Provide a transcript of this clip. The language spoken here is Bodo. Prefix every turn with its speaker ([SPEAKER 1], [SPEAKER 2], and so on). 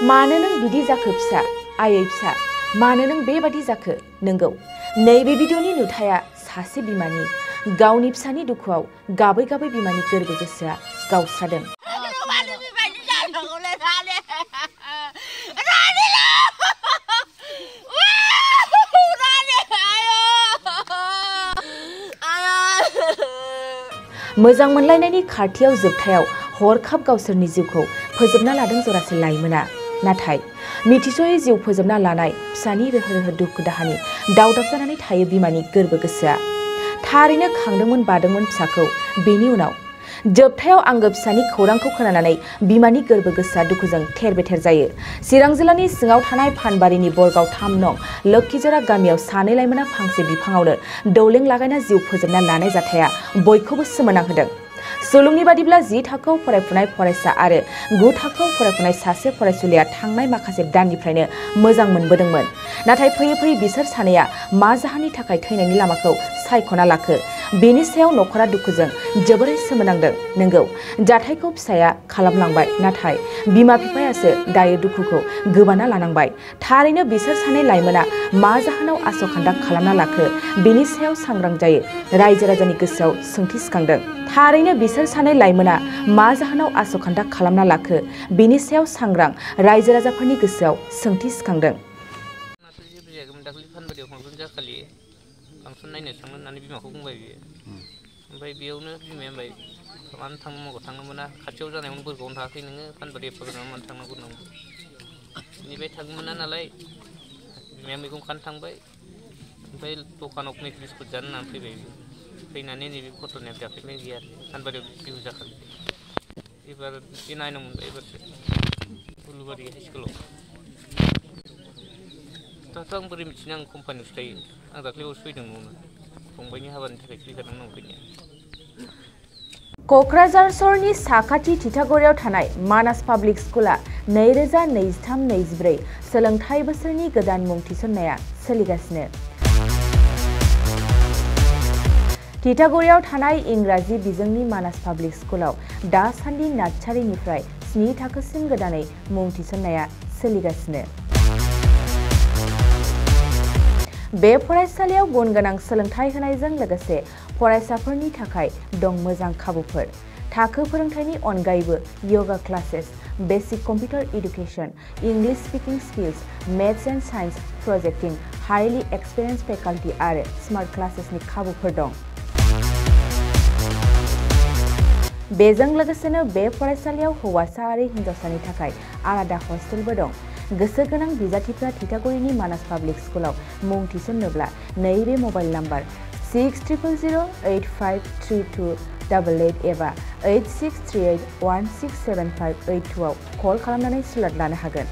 [SPEAKER 1] मानो नों बिदि जाखो फिसा आयै फिसा मानो नों बेबादि जाखो नंगौ नैबे भिडिअनि नुथाया सासे बिमानि गावनि फिसानि दुखुआव गाबै गाबै बिमानि गोरबो गोसोआ गावस्रादों। मोजां मोनलायनायनि खाथियाव जोबथायाव हरखाब गावसोरनि जिउखौ फोजोबना लादों जरासे लाइमोना। नाथाय मिथिस'यै जिउ फोजोबना लानाय फिसानि रोहो रोहो दुखु दाहानि दावदाब जानानै थायो बिमानि गोरबो गोसोआ। थारैनो खांदोंमोन बादोंमोन फिसाखौ, बेनि उनाव जोबथायाव आंगो फिसानि खौरांखौ खोनानानै बिमानि गोरबो गोसोआ दुखुजों थेर बेथेर जायो। चिरां जिल्लानि सिङाव थानाय फानबारिनि बरगाव 3 नं लोक्षिजरा गामियाव सानै लाइमोना फांसे बिफाङावनो दौलें लागायना जिउ फोजोबना लानाय जाथाया बयखौबो सोमोनांहोदों। सुलुंनि बादिब्ला 10 थाखोआव फरायफुनाय फरायसा आरो 9 थाखोआव फरायफुनाय सासे फरायसुलिया थांनाय माखासे दाननिफ्रायनो मोजां मोनबोदोंमोन। नाथाय फैयै फैयै बिसोर सानैया मा जाहोननि थाखाय थैनायनि लामाखौ सायख'ना लाखो बेनि सायाव नखरा दुखुजों जोबोरै सोमोनांदों। नंगौ जाथायखौ फिसाया खालामलांबाय, नाथाय बिमा बिफायासो दायो दुखुखौ गोबाना लानांबाय। थारैनो बिसोर सानै लाइमोना मा जाहोनाव आसखान्दा खालामना लाखो बेनि सायाव सांग्रां जायो रायजो राजानि गोसोआव सोंथि सिखांदों। थारैनो बिसोर सानै लाइमोना मा जाहोनाव आसखान्दा खालामना लाखो बेनि सायाव सांग्रां रायजो राजाफोरनि गोसोआव सोंथि सिखांदों।
[SPEAKER 2] फांसन नायनो थांनो होननानै बिमाखौ बुंबाय बियो। ओमफ्राय बेयावनो बिमाया होनबाय मानो थांनो मबाव थांनो मोना, खाथियाव जानायावनो बोरगावनो थाङाखै नोङो, फानबारि एफागोजानाव मानो थांनांगौ होननांगौ। बेनिफ्राय थांनो मोना नालाय बिमाया मैगं खानो थांबाय। ओमफ्राय दखानाव मेथाइ बिस्कुट जानो होननानै फैबाय बियो। फैनानै नैबे घटनाया जाफैनाय गैया आरो फानबारियाव बिहु जाखालि। एबार बे नायनो मोनबाय एबारसो उलुबारि हाइ स्कुलाव। दाथ' आं बोरै मिथिनो, आं कम्पानियावसो थायो। आं दाख्लैबावसो फैदों न'आवनो, फंबायनि हाबानि थाखायसो फैखादोंमोन आं फैनाया।
[SPEAKER 1] क'क्राझार सहरनि साखाथि थिथागुरियाव थानाय मानास पाब्लिक स्कुला 2023-24 सोलोंथाइ बोसोरनि गोदान मुं थिसननाया सोलिगासिनो। थिथागुरियाव थानाय इंराजि बिजोंनि मानास पाब्लिक स्कुलाव दासान्दि नार्सारिनिफ्राय 7 थाखोसिम गोदानै मुं थिसननाया सोलिगासिनो। बे फरायसालियाव गुन गोनां सोलोंथाइ होनायजों लोगोसे फरायसाफोरनि थाखाय दं मोजां खाबुफोर। थाखो फोरोंथायनि अनगायैबो yoga classes, basic computer education, English speaking skills, maths and science प्रजेक्टिं, हाइलि एक्सपिरियेन्स फेकाल्टी आरो स्मार्ट क्लासेसनि खाबुफोर दं। बेजों लोगोसेनो बे फरायसालियाव हौवासा आरो हिन्जावसानि थाखाय आलादा हस्टेलबो दं। गोसो गोनां बिजाथिफ्रा थिथागुरिनि मानास पाब्लिक स्कुलाव मुं थिसन्नोब्ला नैबे मबाइल नाम्बार 6000853288 एबा 8638167582 आव कल खालामनानै स्लट लानो हागोन।